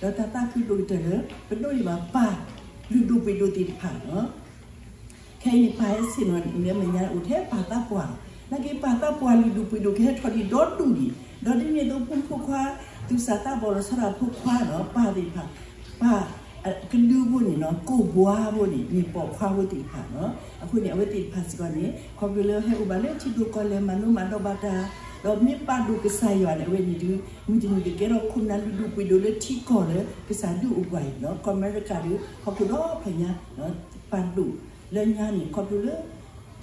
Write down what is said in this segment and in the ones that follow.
ဒီးတၢ်သးခုဒိၣ်ကတၢၢ်လၢ ပဒိးန့ၢ်ဘၣ်ပၢ်လုၢ်ဒိၣ်ပှ့ၤဒိၣ်သ့ၣ်တဖၣ်လီၤ. ခဲအံၤန့ၣ် ပၢ်ဟဲဆ့ၣ်နီၤလၢမဲာ်ညါအိၣ်ထဲပၢ်သးပှၢ်လီၤ. နာ်က့ပၢ်သးပှၢ်လုၢ်ဒိၣ်ပှ့ၤဒိၣ်ကဟဲထီၣ်ဒံးဒီဒူၣ်ဒံး, ဒီးဒ်န့ၣ်အသိးဖိမုၣ်ဖိခွါ သူၣ်စၢ်သးဘီၣ်လီၤဆီဒၣ်ဖိခွါဒီးပၢ်သ့ၣ်တဖၣ်, ပၢ်ကဒုဖိန့ၣ်နီၤ ကိၢ်ဘှါဖိန့ၣ် မ့ၢ်ပိာ်ခွါဖိသ့ၣ်တဖၣ်လီၤ. အဃိန့ၣ် အဝဲသ့ၣ်တဖၣ်စ့ၢ်ကီးန့ၣ် ခီဖျိလၢဟဲအိၣ်ဘၣ်လၢထံဒိၣ်ကီၢ်လဲၢ် မၤလိမၤဒိးဘၣ်တၢ်, ဒီးမ့ၢ်ပာ်ဒိၣ်ကစၢ်ယွၤန့ၣ် အဝဲန့ၣ်ဒုး မုၢ်တနံၤကကဲထီၣ်ခိၣ်နၢ် လုၢ်ဒိၣ်ပှ့ၤဒိၣ်လၢထံကီၢ်လၢကစၢ်ဒုးအိၣ်ပှၤအံၤလီၤ. ကီၢ်အမဲရကၤဒီး ဟီၣ်ခိၣ်ဒီဖျၢၣ်ညါ ပာ်ဒိၣ်လၢညါန့ၣ် ခီဖျိလၢ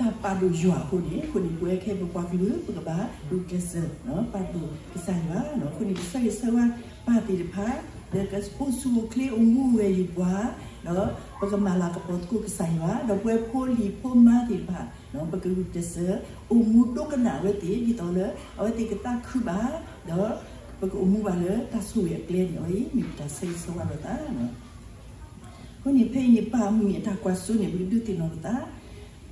တၢ်ပာ်ဒိၣ်ယွၤအဃိန့ၣ်, အဃိန့ၣ် ပဝဲခဲအံၤပပှၤကလုာ် ပကဘၣ်ဒိၣ်ကျဲးစၢး ပာ်ဒိၣ်ကစၢ်ယွၤလီၤ. အဃိန့ၣ် ပဆၢဂ့ၤဆၢဝါပၢ်သ့ၣ်တဖၣ် လၢကအိၣ်ဆူၣ်အိၣ်ချ့ အိၣ်မူအိၣ်ဂဲၤယုာ်ပှၤ, ဒီးပကမၤလၤကပီၤသကိးကစၢ်ယွၤ, ဒီးပဝဲဖိလံၤဖိမါသ့ၣ်တဖၣ် ပကဂုာ်ကျဲးစၢး အိၣ်မူဒိကနၣ်အဝဲသ့ၣ် ဒ်သိးလၢ အဝဲသ့ၣ်ကသးခုဘၣ်, ဒီးပကအိၣ်မူဘၣ်လၢတၢ်ဆိၣ်ဂ့ၤအကျဲန့ၣ် အဝဲအံၤမ့ၢ်ပတၢ်ဆၢဂ့ၤဆၢဝါလိာ်သးလီၤ. အဃိန့ၣ် ဖဲအံၤန့ၣ် ပၢ်မုၢ်နံၤအတၢ်ကွၢ်စိန့ၣ် ပကဒုးသ့ၣ်နီၣ်လိာ်သး,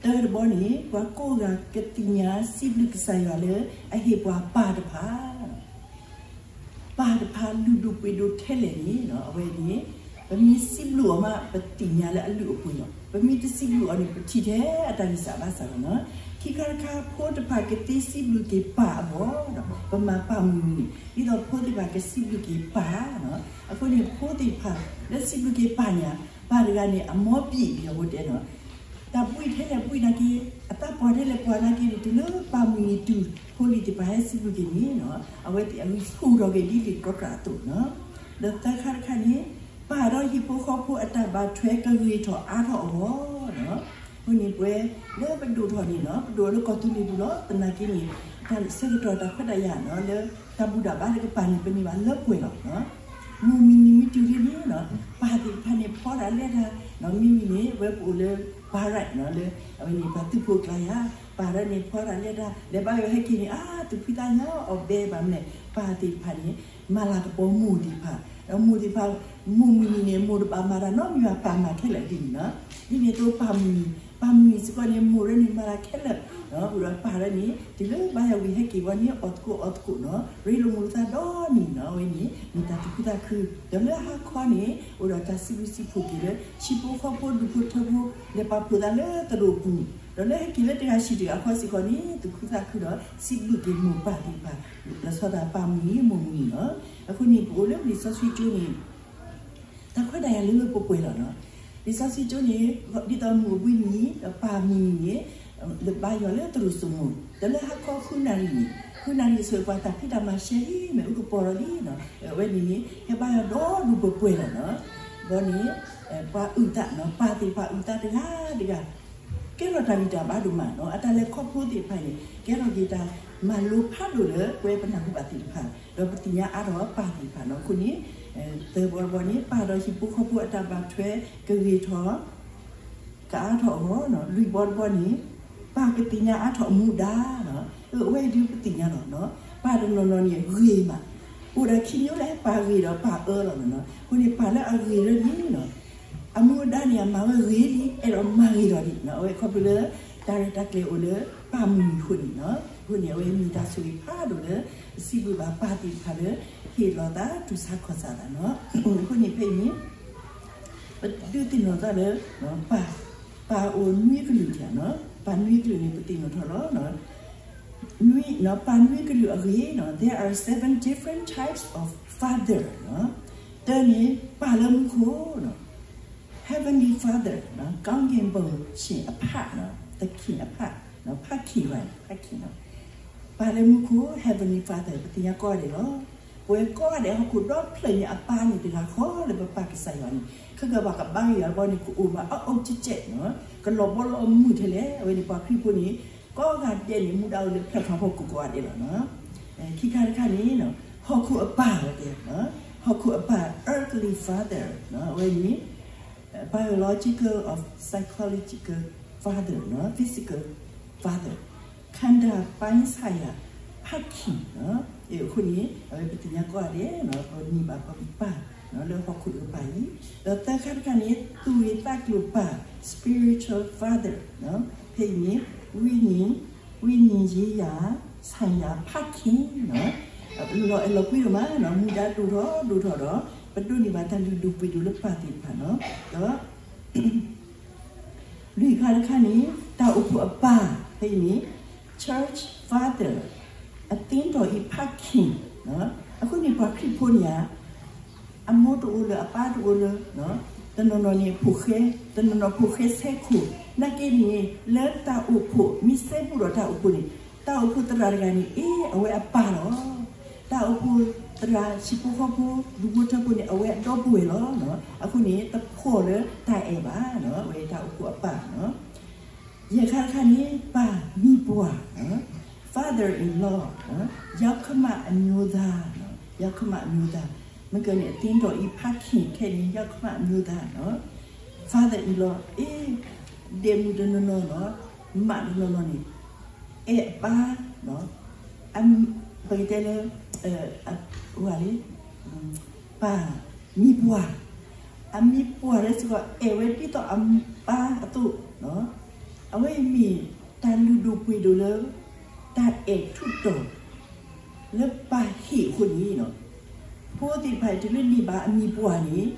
တၢတဘီန့ၣ် ပှၤကိးဂၤကသ့ၣ်ညါစံးဘျုးကစၢ်ယွၤလၢ အဟ့ၣ်ပှၤပၢ်တဖၣ် ပၢ်တဖၣ်လုၢ်ဒိၣ်ပှ့ၤဒိၣ်ထဲလဲၣ်န့ၣ် အဝဲန့ၣ် ပမ့ၢ်စံးဘျုးအီၤမး ပသ့ၣ်ညါလၢအလုၢ်အပှ့ၤလီၤ. ပမ့ၢ်တစံးဘျုးအီၤန့ၣ် ပထံၣ်ထဲအတၢ်ဂံၢ်စၢ်ဘါစၢ်လီၤ. ခံခါတခါ ဖိတဖၣ်ကသ့စံးဘျုးက့ၤပၢ်အဂီၢ်, ပမၤပၢ်မုၢ်နံၤန့ၣ် ဒ်သိးဖိသ့ၣ်တဖၣ်ကစံးဘျုးက့ၤပၢ်, အဃိန့ၣ် ဖိသ့ၣ်တဖၣ်လၢစံးဘျုးက့ၤပၢ်န့ၣ် ပၢ်တဂၤန့ၣ် အမီပံာ်လံအဃိတဲနီၤ တၢ်ဘှံးထဲလဲၣ်ဘှံးနာ်က့, အသးပှၢ်ထဲလဲၣ်ပှၢ်နာ်က့န့ၣ် တုၤလၢပၢ်မုၢ်နံၤတုၤ ဖိလံၤသ့ၣ်တဖၣ်ဟဲစံးဘျုးက့ၤန့ၣ်နီၤ အဝဲသ့ၣ်အဂံၢ်ဆူၣ်ထီၣ်က့ၤဒ်လံာ်တြီတြၢ်အသိးနီၤ. ဒီးသၢခါတခါန့ၣ် ပၢ်ဒီးဟံၣ်ဖိဃီဖိအတၢ်ဘၣ်ထွဲကဂ့ၤထီၣ်အါထီၣ်အဂီၢ်, အဃိန့ၣ်ပဝဲလၢပဒိၣ်ထီၣ်န့ၣ်နီၤ ပဒိၣ်ထီၣ်လၢကီၢ်သူလ့ၤပူၤလီၤ. သနာ်က့န့ၣ် တၢ်ဆၢကတီၢ်တၢ်ခွဲးတၢ်ယာ်နီၤ လၢတၢ်ဘူၣ်တၢ်ဘါတကပၤန့ၣ် ပန့ၢ်ဘၣ်လၢပှဲၤလီၤ. မုၢ်မုၢ်နံၤမ့ၢ်တုၤလံန့ၣ်နီၤ ပၢ်သ့ၣ်တဖၣ်န့ၣ် ဖီတၢ်လဲတၢ်နီၤ မ့ၢ်ဝံၤန့ၣ် အဝဲပအိၣ်လၢ barrack နီၤ လၢအဝဲန့ၣ် ပှၤသုးဖိအကျါယၤ ပၢ်ဒီးန့ၣ် ဖီတၢ်လဲတၢ် လဲၤဘါယွၤဟဲက့ၤန့ၣ် အါ သူၣ်ဖှံသးညီ အီၣ်ဘဲဘၣ်မနုၤလဲၣ် ပၢ်သ့ၣ်တဖၣ်န့ၣ် မၤလၤကပီၤမိၢ်သ့ၣ်တဖၣ် ဒီးမိၢ်သ့ၣ်တဖၣ် မိၢ်မုၢ်နံၤန့ၣ် မိၢ်တဘၣ်မၤတၢ်နီတမံၤဘၣ် ပၢ်မၤခဲလၢာ်ဒ်န့ၣ်နီၤ. ဒ်န့ၣ်အသိးပၢ်မုၢ်နံၤ ပၢ်မုၢ်နံၤစ့ၢ်ကီးန့ၣ် မိၢ်ရဲန့ၣ်မၤတၢ်ခဲလၢာ် ဒီးပၢ်ရဲန့ၣ် တုၤလၢဘါယွၤဝံၤဟဲက့ၤဝံၤန့ၣ် အီၣ်သကိးအီသကိးနီၤ ရ့လိာ်မုာ်လိာ်သးဒီနံၤနီၤ အဝဲန့ၣ် မ့ၢ်တၢ်သူၣ်ခုသးခု ဒီးလၢဟါခီန့ၣ် အိၣ်ဒီးတၢ်စံးဘျုးစံးဖှိၣ်က့ၤလၢ ဟံၣ်ဖိဃီဖိဒူၣ်ဖိထၢဖိ လဲၤပာ်ဖှိၣ်သးလၢသရိာ်ပူၤ ဒီးလၢဟဲက့ၤလၢတဂၤဆံးတဂၤခီစ့ၢ်ကီးန့ၣ် သူၣ်ခုသးခုဒီး စံးဘျုးက့ၤမိၢ်ပၢ်သ့ၣ်တဖၣ် လီၤဆီဒၣ်တၢ်ပၢ်မုၢ်နံၤမိၢ်မုၢ်နံၤလီၤ. အဃိန့ၣ် ပအိၣ်လၢလံာ်စီဆှံကၠိန့ၣ် တၢ်ခွဲးတၢ်ယာ်လၢပှဲၤပှဲၤလီၤနီၤ. လံာ်စီဆှံကၠိန့ၣ် ဒ်သိးမုၢ်အိၣ်ဘှံးနံၤ ဒီးပၢ်မုၢ်နံၤန့ၣ် လၢဘါယွၤလၢသရိာ်စိမိၤ ဒီးလၢဟါခီဃုနၣ်ရံၣ်န့ၣ် ဃုနၣ်ရံၣ်ဆိပှၤတၢ်ဖံးတၢ်မၤရှဲလံ မ့ၢ်အူကပီၤလီၤလံနီၤ. အဝဲန့ၣ်န့ၣ် ဟဲဘါယွၤဒီဒူၣ်ပှဲၤပှဲၤလီၤနီၤ. ဒီးန့ၣ် ပှၤအုၣ်သးနီၤ ပၢ်သ့ၣ်တဖၣ်အုၣ်သးတဂၤတဂၤ ကဲထီၣ်တၢ်ဂံၢ်တၢ်ဘါဒိၣ်မးနီၤ. အတၢ်လဲၤခီဖျိသ့ၣ်တဖၣ်န့ၣ် ကဲထီၣ်က့ၤတၢ်မၤလိဖးဒိၣ်လၢပဝဲပနၢ်ဟူဘၣ်သ့ၣ်တဖၣ် ဒီးပသ့ၣ်ညါအါထီၣ်ပၢ်သ့ၣ်တဖၣ်နီၤ. အဃိန့ၣ် သၢဘီတဘီန့ၣ် ပၢ်ဒီးဟံၣ်ဖိဃီဖိအတၢ်ဘၣ်ထွဲကဂ့ၤထီၣ် ကအါထီၣ်အဂီၢ်နီၤ. လွံၢ်ဘီတဘီန့ၣ် ပၢ်ကသ့ၣ်ညါအါထီၣ်အမူဒါနီၤ. အဝဲအံၤဒုးပသ့ၣ်ညါလီၤနီၤ. ပၢ်တနီၤနီၤန့ၣ်ဂ့ၤမး အိၣ်ဒီးခံမျိုးလဲၣ် ပၢ်ဂ့ၤဒီးပၢ်အၢလီၤနီၤ. အဃိန့ၣ် ပၢ်လၢအဂ့ၤလၢန့ၣ်နီၤ အမူအဒါန့ၣ် အမၤဝဲဂ့ၤလံ အဲၣ်ဒိးမၤဂ့ၤလီၤဒံးနီၤ. အဝဲခီဖျိလၢ တၢ်ရဲၣ်တၢ်ကျဲၤအိၣ်လၢပၢ်မုၢ်နံၤအဃိန့ၣ်နီၤ. အဃိန့ၣ် အဝဲမ့ၢ်တၢ်ဆိၣ်ဂ့ၤဖးဒိၣ်လၢ စံးဘျုးဘၣ်ပၢ်သ့ၣ်တဖၣ်လၢ ဟ့ၣ်လီၤသးတူၢ်ဆါခီၣ်ဆါသးနီၤ. အဃိန့ၣ် ဖဲအံၤန့ၣ် ပဒုးသ့ၣ်နီၣ်သးလၢ ပၢ်, ပၢ်အိၣ်နွံကလုာ်နီၤ. ပၢ်နွံကလုာ်န့ၣ် ပသ့ၣ်နီၣ်ထီၣ်လီၤ. နွံ, ပၢ်နွံကလုာ်အဂ့ၢ်နီၤ there are seven different types of father နီၤ. တၢန့ၣ် ပၢ်လၢမူခိၣ်နီၤ Heavenly Father နီၤ ကောင်းကင်ဘုံရှင်အဖနီၤ သခင်အဖ ဖခင်ဘၣ် ဖခင်နီၤ. ပၢ်လၢမူခိၣ် Heavenly Father ပသ့ၣ်ညါကိးဂၤဒဲးလီၤ. ပဝဲကိးဂၤဒဲးဟီၣ်ခိၣ်ဒီဖျၢၣ်ညါအပၢ်န့ၣ်တဂၤဃီလၢပပၢ်ကစၢ်ယွၤန့ၣ် ခဲကဘၣ်ကဘါက့ၤယွၤဘီန့ၣ် ကအိၣ်မးအအိၣ်ကဲးကဲးနီၤ ကလီၤဘီလီၤမုၢ်ထဲလဲၣ်. အဝဲန့ၣ်ပှၤခရံာ်ဖိန့ၣ် ကိးဂၤဒဲးန့ၣ် မူဒါအိၣ်လၢဖျၢၣ်ထီၣ်ဟီၣ်ခိၣ်ကိးဂၤဒဲးလီၤနီၤ. ခံခါတခါန့ၣ် ဟီၣ်ခိၣ်အပၢ်ဝဲတဲ ဟီၣ်ခိၣ်အပၢ် earthly father အဝဲန့ၣ် biological or psychological father နီၤ physical father ခန္ဓာပိုင်းဆိုင်ရာ ဖခင်နီၤ. အဃိန့ၣ် အဝဲပသ့ၣ်ညါကိးဂၤဒဲးနီၤ ပန့ၢ်ဘၣ်ပပၢ်နီၤ လၢဟီၣ်ခိၣ်တကပၤအံၤ ဒီးသၢခါတခါန့ၣ် သူၣ်ဂ့ၢ်သးကျိၤပၢ် spiritual father နီၤ. ဖဲအံၤန့ၣ် ဝိညာဉ်, ဝိညာဉ်ရေးရာ ဆိုင်ရာ ဖခင်နီၤ. လီၤအဲၣ်လီၤကွံဒိၣ်မးနီၤ မူဒါဒိၣ်ထီၣ်ဒိၣ်ထီၣ်ဒီး ပဒိးန့ၢ်ဘၣ်တၢ်လုၢ်ဒိၣ်ပှ့ၤဒိၣ်လၢပၢ်သ့ၣ်တဖၣ်လီၤ. ဒီး လွံၢ်ခါတခါန့ၣ် တၢ်အိၣ်ဖှိၣ်အပၢ် ဖဲအံၤန့ၣ် church father, အသင်းတော်၏ ဖခင်, အဃိန့ၣ် ပှၤခရံာ်ဖိန့ၣ်ဧါ အမိၢ်တအိၣ်လၢၤ အပၢ်တအိၣ်လၢၤ, တနီၤနီၤန့ၣ် ဖိၣ်ဃဲ, တနီၤနီၤဖိၣ်ဃဲဆဲခိၣ်, နာ်က့န့ၣ် လၢတၢ်အိၣ်ဖှိၣ် မ့ၢ်စဲဘူးဒီးတၢ်အိၣ်ဖှိၣ်န့ၣ် တၢ်အိၣ်ဖှိၣ်သရၣ်တဂၤန့ၣ် အ့ အဝဲအပၢ်လီၤ. တၢ်အိၣ်ဖှိၣ်သရၣ် ဟံၣ်ဖိဃီဖိ ဒူဖိထၢဖိန့ၣ် အဝဲအဒီပုၢ်ဝဲၢ်လီၤ. အဃိန့ၣ် တဖှီၣ်လၢတၢ်အဲၣ်ဘၣ်, အဝဲတၢ်အိၣ်ဖှိၣ်အပၢ်လီၤ. ယဲၢ်ခါတခါန့ၣ် ပၢ်မံၤပှၢ်, father in law, ယောက္ခမအမျိုးသား, ယောက္ခမအမျိုးသား, မ့ၢ်ကန့ၣ် အသင်းတော်၏ ဖခင် ခဲအံၤန့ၣ် ယောက္ခမအမျိုးသားလီၤ. father in law အ့ ဒဲမုၣ်တနီၤနီၤလီၤ, မးတနီၤနီၤန့ၣ် အဲၣ်အပၢ်, ပကတဲလၢ ဝဲလံ ပၢ်မံၤပှၢ်, အမံၤပှၢ်လၢစ့ၢ်ကီး အဲၣ်ဝဲဒ်သိးအပၢ်အသိး, အဝဲအံၤမ့ၢ်တၢ်လုၢ်ဒိၣ်ပှ့ၤဒိၣ်လၢ တၢ်အဲၣ်ထူးတီၤ လၢပၢ်ဟ့ၣ်အဃိန့ၣ်, ဖိသ့ၣ်တဖၣ်အံၤ တုၤလၢန့ၢ်ဘၣ်အမံၤပှၢ်န့ၣ်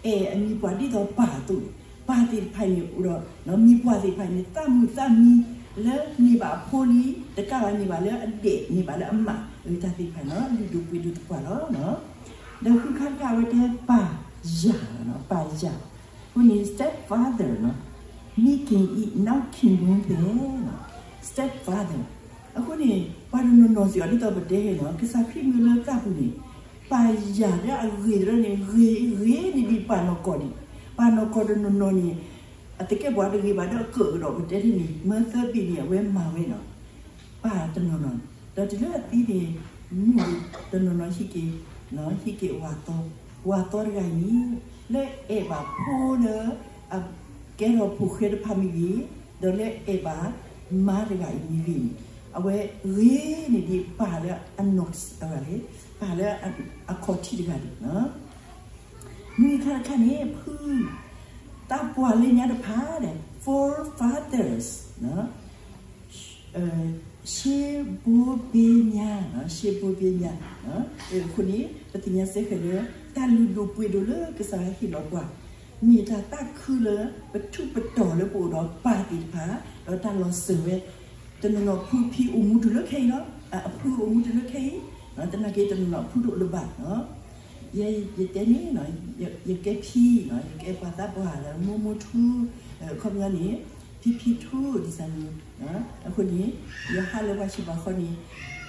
အဲၣ်အမံၤပှၢ်ဒ်သိးပၢ်အသိး, ပၢ်သ့ၣ်တဖၣ်န့ၣ်အိၣ်ဒီး မံၤပှၢ်သ့ၣ်တဖၣ်န့ၣ် သးမုာ်သးမံ လၢန့ၢ်ဘၣ်အဖိလံ, တကးဘၣ်န့ၢ်ဘၣ်လၢအဒဲး န့ၢ်ဘၣ်လၢအမး, တၢ်သ့ၣ်တဖၣ်န့ၣ် လုၢ်ဒိၣ်ပှ့ၤဒိၣ်သပှၢ်လီၤ. ဒီးဃုခါတခါအဝဲတဲပၢ်ယၢ်, ပၢ်ယၢ်, အဃိန့ၣ် stepfather န့ၣ် မ့ၢ်က့ၤအံၤ နောက်ခင်ပွန်းပဲ stepfather အဃိန့ၣ် ပှၤတနီၤနီၤစ့ၢ်ကီး ဒ်သိးပတဲန့ၣ် ကစၢ်ခရံာ်မုၢ်လၢသးပူၤန့ၣ် ပၢ်ယၢ်လၢအဂ့ၤတရၢန့ၣ် ဂ့ၤဂ့ၤန့ၢ်ဒံးပှၤနီၢ်ကီၢ်န့ၣ်, ပှၤနီၢ်ကီၢ်တနီၤနီၤန့ၣ် အသကဲးပဝးတဂ့ၤဘၣ်ဒီးအကၢၣ်ကဒီး ပတဲဒ်န့ၣ် မၢသၢဘ့ၣ်န့ၣ် အဝဲမၤဝဲန့ၣ် ပၢ်တနီၤနီၤ, ဒီးတုၤလၢအသံန့ၣ် မုၣ်တနီၤနီၤဟံးက့ၤ, ဟံးက့ၤဝၤသီ, ဝၤသီတဂၤအံၤန့ၣ် လၢအဲၣ်ဘၣ်ဖိလၢ အကဲထီၣ်ဖိၣ်ဃဲတဖၣ်မ့ၢ်ဂ့ၤ, ဒီးလၢအဲၣ်ဘၣ်မါတဂၤအံၤမ့ၢ်ဂ့ၤန့ၣ် အဝဲဂ့ၤန့ၢ်ဒံးပၢ်လၢအနီၢ်, ပၢ်လၢအခီၣ်ထံးတဂၤန့ၣ် မုၢ်ခါတခါန့ၣ် ဖု သးပှၢ်လၢညါတဖၣ်ဒီး forefathers, ရှေးဘိုးဘီများ, ရှေးဘိုးဘီများ, အဃိန့ၣ် ပသ့ၣ်ညါစ့ၢ်ကီးလၢ တၢ်လုၢ်ဒိၣ်ပှ့ၤဒိၣ်လၢကစၢ်ယွၤဟ့ၣ်လီၤပှၤ မ့ၢ်တၢ်သးခုလၢပထူးပတီၢ်လၢပအိၣ်ဒီးပၢ်သ့ၣ်တဖၣ်, ဒီးတၢ်လီၤစၢၤဝဲ တနီၤနီၤဖုဖံအိၣ်မူတုၤလၢခဲအံၤလီၤ, အဖုအိၣ်မူတုၤလၢခဲအံၤ, သနာ်က့တနီၤနီၤအဖုတအိၣ်လၢၤဘၣ် ယဲယတဲန့ၣ် ယကဲဖံ, ယကဲပှၤသးပှၢ်လၢမိၢ်မိၢ်ထူ, အခီပညီန့ၣ် ဖံဖံထူဒ်စၢ်န့ၣ်, အဃိန့ၣ် ယဟးလၢပှၤဆံးပှၤဃီန့ၣ်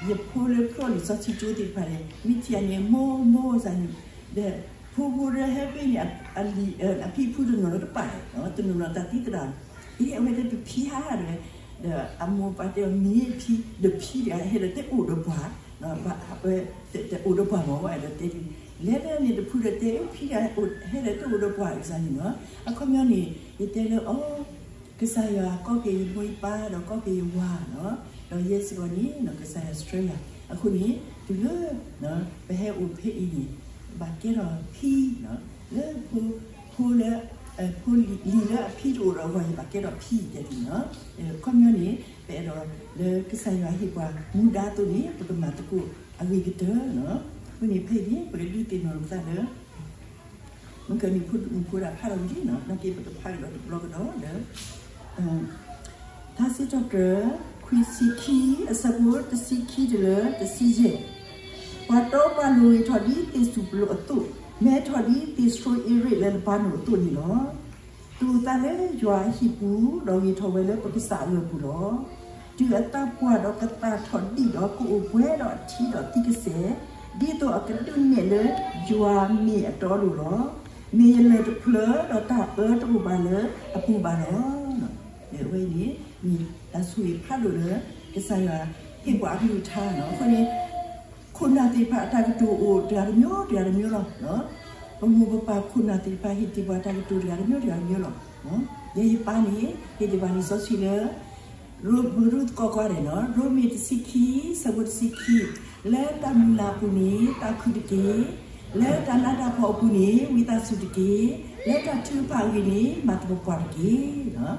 ယဖိလၢဖျီလံာ်စီဆှံကၠိသ့ၣ်တဖၣ်န့ၣ် မ့ၢ်ထံၣ်အန့ၣ် မိၢ်မိၢ်စၢ်န့ၣ်, ဒီးဖိဖိဒီးဟဲဘ့ၣ်န့ၣ် အလံာ်အဖံဖုတနီၤနီၤတပာ်, တနီၤနီၤတၢ်သံသရၣ်, အ့ အဝဲတဲပဖံဟါဒီး, ဒီးအမိၢ်ပၢ်တဲအီၤမ့ၢ်ဖံ, ဒီးဖံတဂၤ ဟဲဒီးတဲအိၣ်ဒီးပှၤ, တအိၣ်ဒီးပှၤမ့ၢ်ဝဲဒီးတဲ, လဲၤလၢန့ၣ်တဖုဒီးတဲဖံတဂၤ ဟဲဒီးတဲအိၣ်ဒီးပှၤစၢ်န့ၣ်လီၤ, အခီပညီန့ၣ် ယတဲလၢအီၤ ကစၢ်ယွၤကိးက့ၤယမိၢ်ယပၢ်ဒီးကိးက့ၤယဝၤလီၤ, ဒီးယဲစ့ၢ်ကီးန့ၣ် ကစၢ်ယွၤဆှၢယၤ, အဃိန့ၣ် တုၤလၢ ပဟဲအိၣ်ဖဲအံၤန့ၣ် ဘၣ်ကဲထီၣ်ဖံ, လၢဖိ, ဖိလၢ, ဖိလံၤလၢအဖံတအိၣ်ဒီးအဂီၢ် ယဘၣ်ကဲထီၣ်ဖံတဲဒ်န့ၣ်လီၤ, အခီပညီန့ၣ် ပအဲၣ်ဒိးလၢကစၢ်ယွၤဟ့ၣ်ပှၤမူဒါအသိးန့ၣ် ပကမၤသကိးအဂ့ၤကတၢၢ်လီၤ, အဃိန့ၣ်ဖဲအံၤန့ၣ် ပကဒုးသ့ၣ်နီၣ်လိာ်ပသးလၢ မုၢ်ကနံၤဖိမုၣ်ဖိဒၣ်ဖးဒီးဝံၤလံ, နာ်က့ပကဖးကဒီးတဘျီကဒီးလၢ ထါစံးထီၣ်ပတြၢၤ ခွံဆံခံ အဆၢဖိတဆံခံတုၤလၢတဆံယဲၢ်, ပှၤတီပှၤလိၤဂ့ၤထီၣ်ဒ်သ့ၣ်စူၣ်ပလိၣ်အသိး, မဲထီၣ်ဒ်သ့ၣ်ဆှိအ့ရ့းလၢလဘါနိၣ်အသိးန့ၣ်လီၤ. သူၣ်အသးလၢယွၤအဟံၣ်ပူၤ, ဒီးဂ့ၤထီၣ်ဝဲလၢပကစၢ်အဂီၢ်ပူၤလီၤ. တုၤအသးပှၢ်ဒီးကသၣ်ထီၣ်ဒံးဒီး ကအိၣ်ပှဲၤဒီးအထံဒီးသံကစဲာ်, ဒ်သိးအကဒုးနဲၣ်လၢယွၤမ့ၢ်အတီအလိၤလီၤ. မ့ၢ်ယလၢၢ်တဖျၢၣ်ဒီးတၢ်အၢတအိၣ်ဘၣ်လၢအပူၤဘၣ်လီၤ. အဝဲအံၤန့ၣ် မ့ၢ်တၢ်ဆိၣ်ဂ့ၤဖးဒိၣ်လၢ ကစၢ်ယွၤဟ့ၣ်ပှၤအကလုၢ်ကထါလီၤ. အဃိန့ၣ် ခိၣ်နၢ်သ့ၣ်တဖၣ်အတၢ်ကတိၤအိၣ်တဂၤတမျိုးတဂၤတမျိုးလီၤ. ပမိၢ်ပပၢ်ခိၣ်နၢ်သ့ၣ်တဖၣ်ဟ့ၣ်တ့ၢ်ပှၤတၢ်ကတိၤတဂၤတမျိုးတဂၤတမျိုးလီၤ. ယဲယပၢ်န့ၣ် ဟ့ၣ်တ့ၢ်ပှၤလံာ်စီဆှံလၢ ရိမ့ၤ ပကဒုးသကိးကွၢ်ဒဲးနီၤ, ရိမ့ၤတဆံခံ ဆၢဖိတဆံခံ, လၢတၢ်မုၢ်လၢ်အပူၤန့ၣ် သးခုတက့ၢ်. လၢတၢ်နးတၢ်ဖှီၣ်အပူၤန့ၣ် ဝံသးစူၤတက့ၢ်. လၢတၢ်ထုကဖၣ်အဂ့ၢ်န့ၣ် မၤသပှၢ်ပှၢ်တက့ၢ်.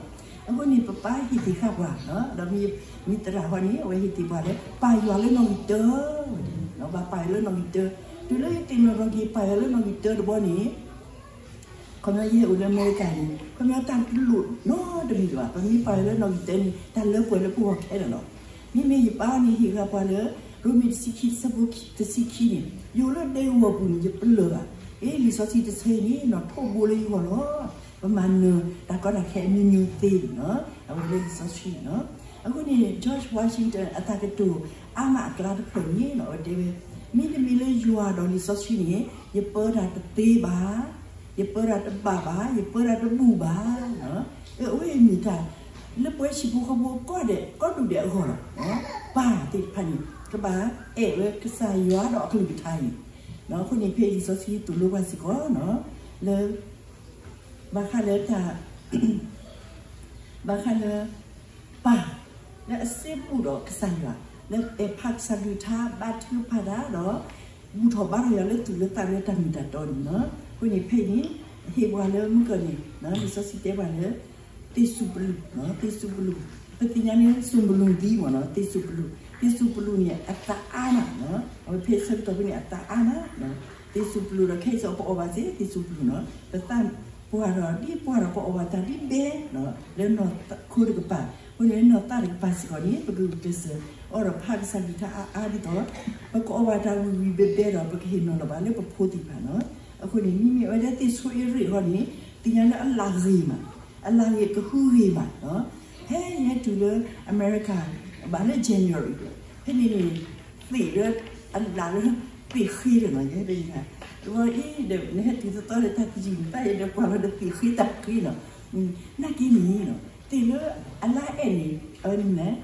အဃိန့ၣ် ပပၢ်ဟ့ၣ်တ့ၢ်ဃာ်ပှၤ, ဒီးမ့ၢ်သရၣ်ဃီန့ၣ် အဝဲဟ့ၣ်တ့ၢ်ပှၤလၢ ပာ်ယွၤလၢနီၣ်ဂံၢ်တၢ, ဘၣ်ပာ်ယွၤလၢနီၣ်ဂံၢ်တၢ တုၤလၢယသ့ၣ်နီၣ်ထီၣ်က့ၤပာ်ယၤလၢနီၣ်ဂံၢ်တၢတဘီန့ၣ် ခီပညီယဟဲအိၣ်လၢအမဲရကၤန့ၣ် ခီပညီတၢ်တလိၣ်နီတမံၤလၢၤဘၣ်. ပမ့ၢ်ပာ်လၢနီၣ်ဂံၢ်တၢန့ၣ် တၢ်လၢပှဲၤလၢပဂီၢ်ခဲလၢာ်လီၤ. မ့မ့ၢ်ယပၢ်န့ၣ် ဟ့ၣ်ဂံၢ်ပှၤလၢ ရိမ့ၤတဆံခံ ဆၢဖိတဆံခံန့ၣ် ယအိၣ်လၢဒဲကဝီၤပူၤန့ၣ် ယပလၢၢ်ဘၣ်. အ့ လံာ်စီဆှံတဆၢအံၤန့ၣ် နီၣ်ထိၣ်ဘိလၢယဂီၢ်လီၤ. ပမၤနၢၤတၢ်ကီတၢ်ခဲအမျိုးမျိုးသ့န့ၣ်လီၤ. အဝဲလၢလံာ်စီဆှံန့ၣ်လီၤ. အဃိန့ၣ် George Washington အတၢ်ကတိၤအါမးအကျါတဖျၢၣ်န့ၣ်လီၤ အဝဲတဲဝဲ မ့တမ့ၢ်လၢယွၤဒီးလံာ်စီဆှံန့ၣ် ယပၢတၢ်တသ့ဘၣ်, ယပၢတၢ်တဘၣ်ဘၣ်, ယပၢတၢ်တဘူၣ်ဘၣ်. အဝဲအံၤမ့ၢ်တၢ်လၢပဝဲဟံၣ်ဖိဃီဖိကိးဂၤဒဲး ကိးဒူၣ်ဒဲးအဂီၢ်လီၤ. ပၢ်သ့ၣ်တဖၣ်န့ၣ် ကဘၣ်အဲၣ်ဝဲကစၢ်ယွၤဒီးအကလုၢ်ကထါအံၤ. အဃိန့ၣ် ဖဲလံာ်စီဆှံသိၣ်လိပှၤစ့ၢ်ကီး လၢ ဘၣ်ဃးလၢတၢ် ဘၣ်ဃးလၢ ပၢ်လၢအစံးဘူးဒီးကစၢ်ယွၤ လၢအဲၣ်ဖးကစၢ်ကလုၢ်ကထါ ဘါထုကဖၣ်တၢ်ဒီး ဘူၣ်ထီၣ်ဘါထီၣ်ယွၤလၢသူၣ်လၢသးလၢတၢ်မ့ၢ်တၢ်တီန့ၣ်လီၤ. အဃိန့ၣ်ဖဲအံၤန့ၣ် ဟ့ၣ်ပှၤလၢမုၢ်ကၢၢ်န့ၣ် လံာ်စီဆှံတဲပှၤလၢ သ့ၣ်စူၣ်ပလူး, သ့ၣ်စူၣ်ပလူး, ပသ့ၣ်ညါလၢစူၣ်ပလူးသံမ့ၢ်နီၤ သ့ၣ်စူၣ်ပလူး, သ့ၣ်စူၣ်ပလူးန့ၣ် အသၣ်အါမး, အဝဲဖဲဆၢကတီၢ်ဖဲန့ၣ် အသၣ်အါမး, သ့ၣ်စူၣ်ပလူးဒီးခဲအံၤစ့ၢ်ကီးပအီၣ်ဘၣ်စ့ၢ် သ့ၣ်စူၣ်ပလူးနီၤ ပသၣ်ပှၢ်ဒီး ဒ်ပှၢ်ဒီးပအီၣ်ဘၣ်တၢ်ဒ်ဘဲ လၢနီၢ်ခိတကပၤ, အဃိန့ၣ်လၢနီၢ်သးတကပၤစ့ၢ်ကီးန့ၣ် ပကဂုာ်ကျဲးစၢး အီၣ်ဒီးဖးကစၢ်ကလုၢ်ကထါအါအါဒ်သိး ပကအီၣ်ဘၣ်တၢ်ဝံၤဝံၤဘဲဘဲဒီး ပကဟ့ၣ်နီၤလီၤဘၣ်လၢပဖိသ့ၣ်တဖၣ်နီၤ. အဃိန့ၣ် မ့မ့ၢ်အဝဲဒၣ်သ့ၣ်ဆိအ့ရ့ၣ်အဂီၢ်န့ၣ် သ့ၣ်ညါလၢအလၢ်ဂ့ၤမး, အလၢ်ဂ့ၤကဟုဂ့ၤမး, ဖဲယဟဲတုၤလၢအမဲရကၤ ဘၣ်လၢ January ဖဲန့ၣ်န့ၣ် သ့ၣ်လၢအလၢ်လၢသ့ၣ်ဃ့ဒီးနီၤ ယဲဒၣ်ယၤ အဝဲအံၤဒီး နဟဲတုၤသီသီဒီးတၢ်သယုၢ်န့ၣ် တၢ်အံၤဒီးပှၤလီၤဒီးသ့ၣ်ဃ့တၢ်ဃ့နီၤ နာ်က့န့ၣ် သ့ၣ်လၢအလၢအဲၣ်န့ၣ် အဝဲန့ၣ်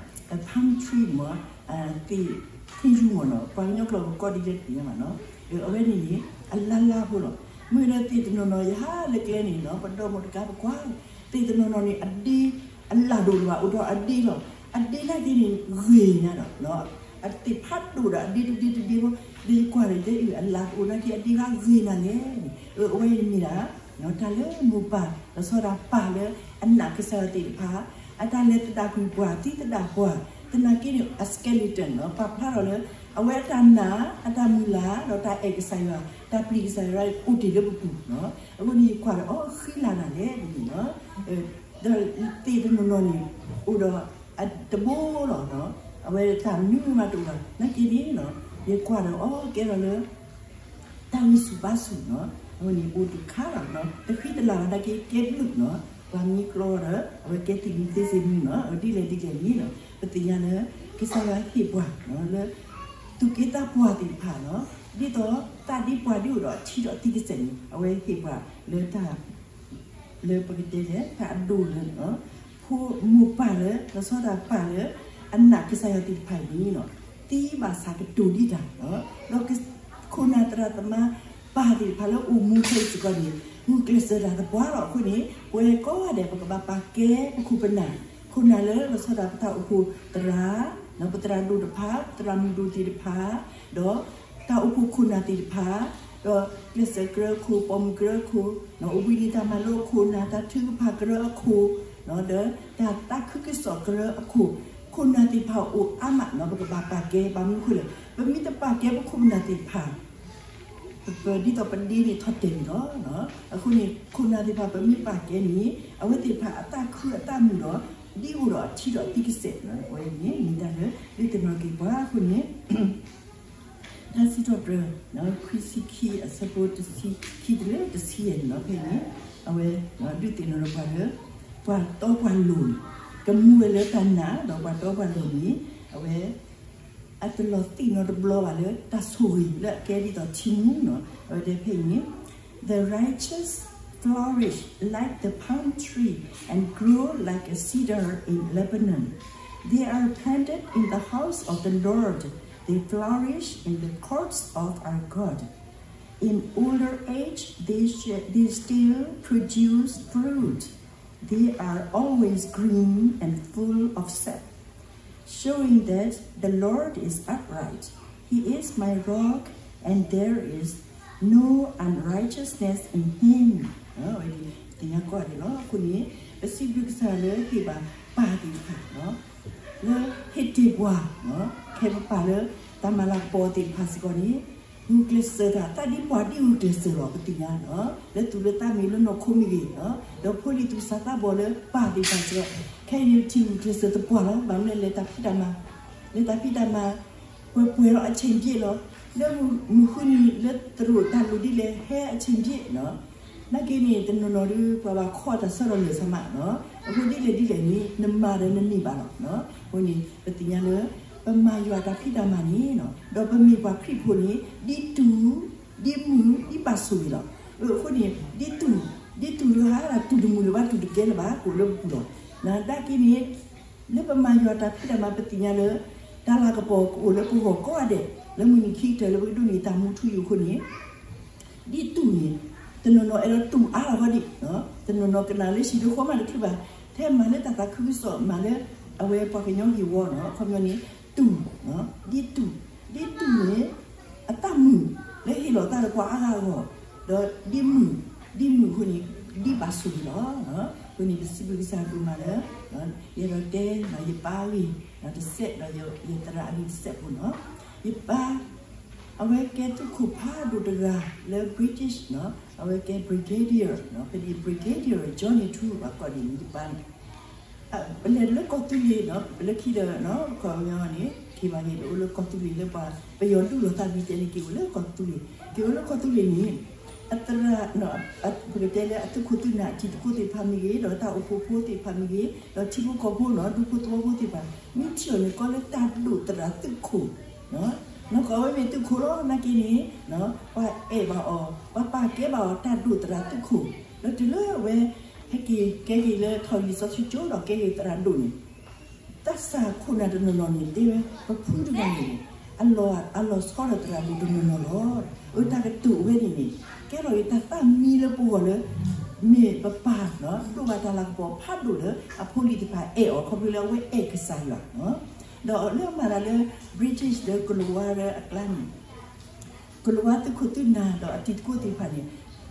palm tree မ့ၢ် သ့ၣ်ခ့ယူမ့ၢ်နီၤ ပှၤကညီကျိာ်ကကိးဒ်လဲၣ်သ့ၣ်ညါမ့ၢ်နီၤ အဝဲန့ၣ်န့ၣ် အလါလါဖိလီၤ. မ့ၢ်ဒီးသ့ၣ်တနီၤနီၤ ယဟးလၢကျဲန့ၣ်နီၤ ပဒီမါတကါပကွၢ် သ့ၣ်တနီၤနီၤန့ၣ် အဒ့ အလၢ်ဒိၣ်လၢၤဘၣ် အိၣ်ဒီးအဒ့လီၤ. အဒ့နာ်က့န့ၣ် ဂ့ၤညါဒီး အသ့ၣ်ဖးဒိၣ်ဒီးအဒ့တဒ့တဒ့ဖိ ဒ်ယကွၢ်ဒီး ယတဲအုၣ်အလၢ်တအိၣ်နာ်က့ အဒ့ဂၤဂ့ၤနၤလဲၣ်န့ၣ် အဝဲအံၤမ့ၢ်ဒၣ် တၢ်လၢမိၢ်ပၢ် လီၤဆီဒၣ်ပၢ်လၢအနာ်ကစၢ်ယွၤသ့ၣ်တဖၣ် အတၢ်လဲၤသဒၣ်ကွံာ်ပှၤ သံသဒၣ်ပှၤ သနာ်က့န့ၣ် အ skeleton နီၤ ပာ်ဖျါထီၣ်လၢ အဝဲအတၢ်နာ် အတၢ်မုၢ်လၢ် ဒီးတၢ်အဲၣ်ကစၢ်ယွၤ တၢ်ပျံၤကစၢ်ယွၤ အိၣ်တ့ၢ်လၢပပူၤနီၤ. အဃိန့ၣ် ယကွၢ်ဒီး အိ ဃံလၤနၤလဲၣ်န့ၣ်နီၤ ဒီးသ့ၣ်တနီၤနီၤန့ၣ် အိၣ်ဒီး တဘိလီၤနီၤ အဝဲတၢ်မနုၤမးတအိၣ်ဘၣ် နာ်က့န့ၣ်နီၤ ယကွၢ်ဒီး အိ ကဲထီၣ်လၢ တၢ်ဂံၢ်ဆူၣ်ဘါဆူၣ်နီၤ အဝဲန့ၣ်အိၣ်တခါလီၤ တဃံတလၤဘၣ် နာ်က့ကဲဘျုးနီၤ ပှၤမံကျီဒီး အဝဲကဲသ့ၣ်မံသ့စ့ၢ်မံနီၤ အဝဲဒ်လဲၣ်ဒ်လဲၣ်န့ၣ်နီၤ ပသ့ၣ်ညါလၢ ကစၢ်ယွၤဟ့ၣ်ပှၤနီၤ လၢ သူၣ်က့သးပှၢ်သ့ၣ်တဖၣ်နီၤ ဒ်သိးသးဒ်ပှၢ်ဒ်အိၣ်ဒီးအထံဒီးအသံကစဲးန့ၣ် အဝဲဟ့ၣ်ပှၤလၢတၢ် လၢပကတဲလဲၣ် တၢ်အဒိလၢ ဖိမိၢ်ပၢ်လၢ လီၤဆီဒၣ်ပၢ်လၢ အနာ်ကစၢ်ယွၤသ့ၣ်တဖၣ်အံၤန့ၣ် သံဘၣ်ဆၣ်ကတိၤဒံးတၢ် ဒီးခိၣ်နၢ်သရၣ်သမါပၢ်သ့ၣ်တဖၣ်လၢအိၣ်မူခဲအံၤစ့ၢ်ကီးန့ၣ် ဂုာ်ကျဲးစၢးတၢ်သပှၢ်လီၤ. အဃိန့ၣ် ပဝဲကိးဂၤဒဲး ပကဘၣ်ပာ်ကဲပခိၣ်ပနၢ် ခိၣ်နၢ်လၢလီၤဆီဒၣ်ပတၢ်အိၣ်ဖှိၣ်သရၣ် ပသရၣ်ဒိၣ်တဖၣ် ပသရၣ်မုၣ်ဒိၣ်သ့ၣ်တဖၣ် ဒီး တၢ်အိၣ်ဖှိၣ်ခိၣ်နၢ်သ့ၣ်တဖၣ် ဒီးကျဲးစၢးကရၢအခိၣ် ပိာ်မုၣ်ကရၢအခိၣ် အိၣ်ဘှံးနံၤတၢ်မၤလိအခိၣ်နၢ် တၢ်ထုကဖၣ်ကရၢအခိၣ် ဒီးတၢ်သးခုကစီၣ်ကရၢအခိၣ် ခိၣ်နၢ်သ့ၣ်တဖၣ်အိၣ်အါမးနီၤ ပကဘၣ်ပာ်ကဲ ဘၣ်မနုၤအဃိလဲၣ် ပမ့ၢ်တပာ်ကဲပခိၣ်ပနၢ်သ့ၣ်တဖၣ် ပဒ်သိးပဒ့န့ၣ်ထီၣ်တဲာ်န့ၣ်လီၤ. အဃိန့ၣ် ခိၣ်နၢ်သ့ၣ်တဖၣ် ပမ့ၢ်ပာ်ကဲန့ၣ် အဝဲသ့ၣ်တဖၣ်အသးခုအသးမုာ်ဒီး ဒ်အိၣ်ဒီးအထံဒီးအသံကစဲး အဝဲန့ၣ် မ့ၢ်တၢ်လၢ ဒုးသ့ၣ်နီၣ်က့ၤပှၤအဃိန့ၣ် တၢ်စံးထီၣ်ပတြၢၤ ခွံဆံခံ အဆၢဖိတဆံခံတုၤလၢတဆံယဲၢ်န့ၣ်လီၤ. ဖဲန့ၣ် အဝဲဒုးသ့ၣ်နီၣ်ဒီးပှၤလၢ ပှၤတီပှၤလိၤန့ၣ် ကမူဝဲလၢတၢ်နာ် ဒီးပှၤတီပှၤလိၤန့ၣ် အဝဲ အတလီၤသံၣ်နီတဘျီဘၣ်လၢတၢ်ဆိၣ်ဂ့ၤလၢအကဲဒ်သိးထံမူနီၤ. အဝဲတဲဖဲအံၤန့ၣ် The righteous flourish like the palm tree and grow like a cedar in Lebanon. They are planted in the house of the Lord. They flourish in the courts of our God. In older age, they, sh- they still produce fruit. They are always green and full of sap, showing that the Lord is upright. He is my rock, and there is no unrighteousness in him. သ့ၣ်ညါကိးဂၤဒဲးလီၤ. အဃိန့ၣ် ပစံးဘျုးကစၢ်ယွၤလၢဟ့ၣ်ဘၣ်ပၢ်သ့ၣ်တဖၣ် လၢဟ့ၣ်တ့ၢ်ပှၤ ခဲပပၢ်လၢတၢ်မၤလၤကပီၤသ့ၣ်တဖၣ်စ့ၢ်ကီးန့ၣ် ဂုာ်ကျဲးစၢးတၢ် တၢ်ဒ်ပှၤဒ်ဂုာ်ကျဲးစၢးလီၤ ပသ့ၣ်ညါလီၤ. လၢသူၣ်လၢသးမ့ၢ်ဂ့ၤ လၢနီၢ်ခိမ့ၢ်ဂ့ၤလီၤ, ဒီးဖိလံၤသူၣ်စၢ်သးဘီၣ်လၢပၢ်သ့ၣ်တဖၣ်စ့ၢ်ကီး ခဲအံၤန့ၣ်ထံၣ်ဂုာ်ကျဲးစၢးတပှၢ်လီၤ. ဘၣ်မနုၤလဲၣ် တၢ်ဖံးတၢ်မၤ လဲၤတၢ်ဖံးတၢ်မၤ ပှဲၤပှဲၤလီၤ အဆင်ပြေလီၤ. လၢမုၢ်ဃုနံၤလၢတရူးတၢ်လိၣ်ဒ်လဲၣ် ဟဲအဆင်ပြေလီၤ. နာ်က့န့ၣ် တနီၤနီၤဒီး ပှၤဘၣ်ခီတၢ်ဆၢထီၣ်လၢာ်ဆၢမးလီၤ. အဃိဒ်လဲၣ်ဒ်လဲၣ်န့ၣ် နမၤဒီးနန့ၢ်ဘၣ်လီၤ. အဃိန့ၣ် ပသ့ၣ်ညါလၢ ပမၤယွၤတၢ်ဖံးတၢ်မၤန့ၣ်လီၤ, ဒီးပမ့ၢ်ပှၤခရံာ်ဖိန့ၣ် ဒ်တူၢ် ဒ်မုၢ် ဒ်ဘၣ်ဆိၣ်ဂ့ၤလီၤ. အဃိန့ၣ် ဒ်တူၢ် ဒ်တူၢ်လၢဟါ တူၢ်တမုာ်လၢၤဘၣ် တူၢ်တကဲလၢၤဘၣ် ကအိၣ်လၢပပူၤလီၤ. နာ်က့န့ၣ် လၢပမၤယွၤတၢ်ဖံးတၢ်မၤ ပသ့ၣ်ညါလၢ တၢ်လၤကပီၤကအိၣ်လၢပဂီၢ်ကိးဂၤဒဲး လၢမုၢ်နံၤခံကတၢၢ်လၢပကဒိးန့ၢ်တၢ်မူထူယိာ်အဃိန့ၣ် ဒ်တူၢ်န့ၣ် တနီၤနီၤအဲၣ်ဒိးတူၢ်အါထီၣ်ဃီဒံး, တနီၤနီၤကနၣ်လၢဟံၣ်ဒိဃီမးတချုးဘၣ်, ထဲမၤလၢတၢ်သးခုကစီၣ် မၤလၢအဝဲပှၤကညီဂ့ၢ်ဝီနီၤ, အခီပညီန့ၣ် တူၢ်, ဒ်တူၢ်, ဒ်တူၢ်န့ၣ် အတၢ်မုာ်လၢဟ့ၣ်လီၤသးဒီးပှၤအါဂၤအဂီၢ်, ဒီးဒ်မုၢ်, ဒ်မုၢ်အဃိန့ၣ် ဒ်ဘၣ်ဆိၣ်ဂ့ၤလီၤ. အဃိန့ၣ် ပစံးဘျုးကစၢ်ဒိၣ်မးလၢ ယအဲၣ်ဒိးတဲယပၢ်အဂ့ၢ်တစဲး ဒီးယသရၣ်အဂ့ၢ်တစဲးဖိနီၤ, ယပၢ် အဝဲကဲသုးခိၣ်ဖးဒိၣ်တဂၤလၢ British နီၤ, အဝဲကဲ brigadier နီၤ, ပဒံး brigadier John န့ၣ်ထူဘၣ်ကိးဒ်န့ၣ် ယပၢ်န့ၣ် ပလဲၤလၢကီၢ်သူလ့ၤနီၤ, ပလၢခံဒီး ကီၢ်ပညီန့ၣ် က့ၤဘၣ်န့ၣ် ပအိၣ်လၢကီၢ်သူလ့ၤလၢပှၤ ပယီၤဒုးလိာ်သးဒ်တဲန့ၣ် က့ၤအိၣ်လၢကီၢ်သူလ့ၤ, က့ၤအိၣ်လၢကီၢ်သူလ့ၤန့ၣ် အသရၣ် ပကတဲလၢအသုးခိၣ်သုးနၢ်အတံၤသကိးသ့ၣ်တဖၣ်မ့ၢ်ဂ့ၤ ဒီးတၢ်အိၣ်ဖှိၣ်ဖိသ့ၣ်တဖၣ်မ့ၢ်ဂ့ၤ ဒီးထံဖိကီၢ်ဖိနီၤ ဒူဖိသဝီဖိသ့ၣ်တဖၣ် မ့ၢ်ထံၣ်အီၤန့ၣ် ကိးလၢတၢ်ဒိၣ်သရၣ်သုးခိၣ် နီၢ်ကီၢ်ဝဲမ့ၢ်သုးခိၣ်လီၤ နာ်က့န့ၣ် ပှၤအဲၣ်ဘၣ်အီၤ ပှၤပာ်ကဲဘၣ်အီၤတၢ်ဒိၣ်သရၣ်သုးခိၣ်, ဒီးတုၤလၢအဝဲ ဟဲက့ၤကဲက့ၤလၢထီၣ်လံာ်စီဆှံကၠိဒီးကဲက့ၤသရၣ်ဒိၣ်န့ၣ် တၢ်စၢ်ခိၣ်နၢ်တနီၤနီၤန့ၣ် တဲဝဲ ပဖုတဂၤန့ၣ် အလီၤ အလီၤဆီဒီးသရၣ်ဒိၣ်တနီၤနီၤလီၤ. အတၢ်ကတိၤဝဲန့ၣ်န့ၣ် ကဲထီၣ်က့ၤတၢ်သးမံလၢပဂီၢ်လၢ မ့ၢ်ပပၢ် ဒိးဘၣ်တၢ်လၤကပီၤဖးဒိၣ်လၢ အဖိလံၤတဖၣ်အဲၣ်အီၤ ခီဖျိလၢအဝဲအဲၣ်ကစၢ်ယွၤ, ဒီးလၢအမၤတၢ်လၢ British ဒီးကီၤလၤဝါဒီးအကျါန့ၣ် ကီၤလၤဝါသုးခိၣ်သုးနၢ်ဒီးအတံၤသကိးသ့ၣ်တဖၣ်န့ၣ်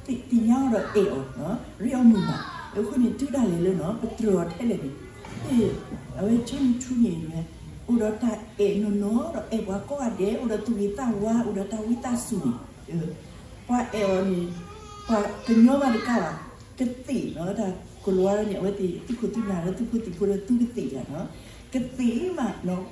သ့ၣ်ညါအီၤဒီးအဲၣ်အီၤ ရ့အီၤမုာ်မး, အဃိန့ၣ် တုၤဒၣ်လဲာ်လၢနီၤ ပတြၢၤအီၤထဲလဲၣ်န့ၣ် အဝဲကၠီနထူန့ၣ် အိၣ်ဒီးတၢ်အဲၣ်နီၢ်နီၢ်ဒီးအဲၣ်ပှၤကိးဂၤဒဲး အိၣ်ဒီးသူၣ်ဂ့ၤသးဝါ အိၣ်ဒီးတၢ်ဝံသးစူၤန့ၣ် ပှၤအဲၣ်အီၤန့ၣ် ပှၤကညီဘၣ်တကးဘၣ် ကသ့ၣ်နီၤ တၢ်ကီၤလၤဝါန့ၣ် အဝဲသ့ၣ်သုးခိၣ်သုးနၢ်လၢသုးဖိသံၣ်ဖိဒီးသုကသ့ၣ်တဂၤနီၤ ကသ့ၣ်မး